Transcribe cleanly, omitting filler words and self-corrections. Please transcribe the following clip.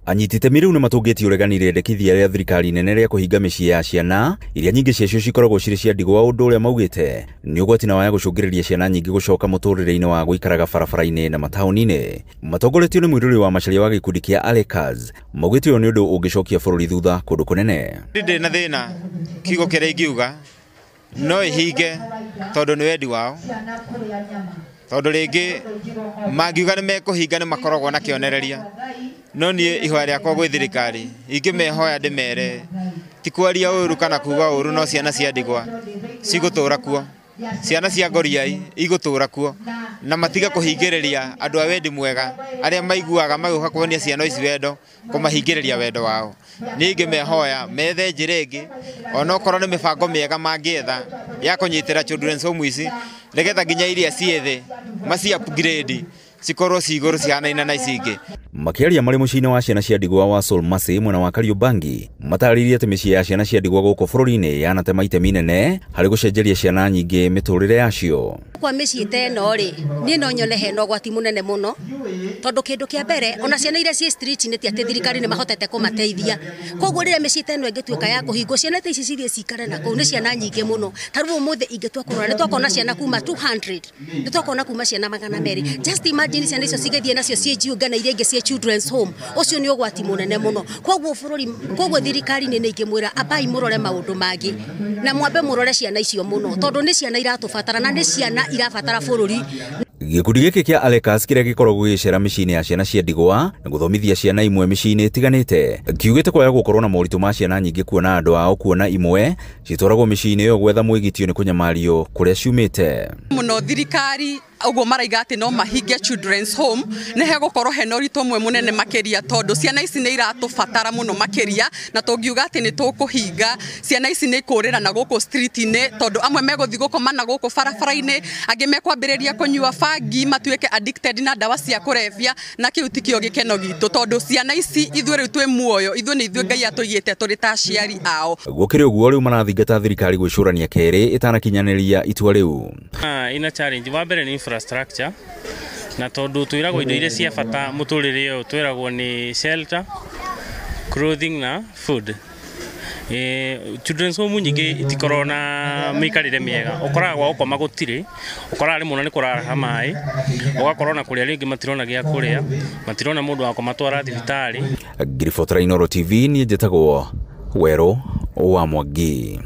Anyiti itemi rĩu nĩmatũngĩtie ũregani rĩendekithia rĩa thirikari nene rĩa kũhinga mĩciĩ ya ciana iria nyingĩ ciacio cikoragwo cirĩ cia ndigwa, ũndũ ũrĩa maugĩte nĩ ũgwati na waya gũcũngĩrĩria ciana nyingĩ gũcoka mũtũrĩre-inĩ wa gũikaraga barabara-inĩ na mataũni-inĩ. Matongoretio nĩ mũirũrĩ wa Macharia wa gĩkundi kĩa Alekas, maugĩte ũyũ nĩ ũndũ ũngĩcokia bũrũri thutha kũndũ kũnene. Ndĩ na thĩna kiugo kĩrĩa ingiuga no ihinge tondũ nĩ wendi wao, tondũ rĩngĩ mangiuga nĩ mekũhinga nĩ makoragwo na kĩonereria. No niĩ ihoya rĩakwa gwĩ thirikari ingĩmehoya ndĩmere ti kwaria ũru kana kuga ũru, no ciana cia ndigwa cigũtũra kuo, ciana cia ngoriai igũtũra kuo, na matige kũhingĩrĩria andũ a wendi mwega arĩa maiguaga magĩũka kuonia ciana ici wendo, kũmahingĩrĩria wendo wao. Niĩ ingĩmehoya methe njĩra ĩngĩ, onokorwo nĩ mĩbango mĩega mangĩetha ya kũnyitĩra children's home ici, nĩgetha nginya iria ciĩ thĩ maci upgrade cikorwo ci igũrũ cihanaine na ici ingĩ. Makĩaria marĩ mũciĩ-inĩ wa ciana cia ndigwa wa Soul Mercy mwena wa Kariobangi, matarĩirie atĩ mĩciĩ ya ciana cia ndigwa gũkũ bũrũri-inĩ yanatema itemi inene harĩ gũcenjeria ciana nyingĩ mĩtũrĩre yacio. Kwa mĩciĩ ta ĩno rĩ, niĩ no nyone hena ũgwati mũnene mũno, tondũ kĩndũ kĩa mbere ona ciana iria ciĩ street nĩ ti atĩ thirikari nĩ mahotete kũmateithia. Koguo rĩrĩa mĩciĩ ta ĩno ĩngĩtuĩka ya kũhingwo, ciana ta ici cithiĩ cikare na kũu nĩ ciana nyingĩ mũno. Ta rĩu ũmũthĩ ingĩtua kũrora nĩ twakona ciana kuma 200, nĩ twakona kuma ciana 200. Just imagine ciana icio cigĩthiĩ nacio ciĩ na iria ingĩ ciĩ children's home, ũcio nĩ ũgwati mũnene mũno. Koguo bũrũri, koguo thirikari nĩ ingĩmwĩra ambai mũrore maũndũ mangĩ na mwambe mũrore ciana icio mũno, tondũ nĩ ciana iratũbatara na nĩ ciana irabatara bũrũri. Gĩkundi gĩkĩ kĩa Alekas kĩrĩa gĩkoragwo gĩgĩcera mĩciĩ-inĩ ya ciana cia ndigwa na gũthomithia ciana imwe mĩciĩ-inĩ ĩtiganĩte, kiugĩte kwaga gũkorwo na moritũ ma ciana nyingĩ kuona andũ ao, kuona imwe citwaragwo mĩciĩ-inĩ ĩyo gwetha mwĩgitio nĩ kũnyamario kũrĩa ciumĩte. Mũno thirikari ũguo maraiga atĩ no mahinge children's home, nĩ hegũkorwo hena ũritũ ũmwe mũnene makĩria, tondũ ciana ici nĩ iratũbatara mũno makĩria, na tũngiuga atĩ nĩ tũkũhinga ciana ici nĩ ikũrĩra na gũkũ street-inĩ, tondũ amwe megũthiĩ gũkoma na gũkũ barabara-inĩ, angĩ mekwambĩrĩria kũnyua bangi matuĩke addicted na ndawa cia kũrebia, na kĩu tikĩo gĩkeno gitũ, tondũ ciana ici ithuĩ rĩu twĩ muoyo, ithuĩ nĩ ithuĩ Ngai atũigĩte tũrĩ ta aciari ao. Gũkĩrĩ ũguo rĩu marathingata thirikari gwĩcũrania kerĩ ĩtanakinyanĩria itua rĩu. Ina challenge wa mbere nĩ infrastructure, na tondũ twĩragwo indo iria cia bata mũtũrĩre ũyũ twĩragwo nĩ shelter, clothing na food. Children's home nyingĩ itikoragwo na mĩikarĩre mĩega, ũkoraga gwa gũkoma gũtirĩ, ũkoraga rĩmwe ona nĩ kũraraha maĩ, ũgakorwo na kũrĩa rĩngĩ matirona gĩa kũrĩa, matirona mũndũ wa kũmatwara thibitarĩ. Ngiribotera Inooro TV, niĩ njĩtagwo Werũ wa Mwangi.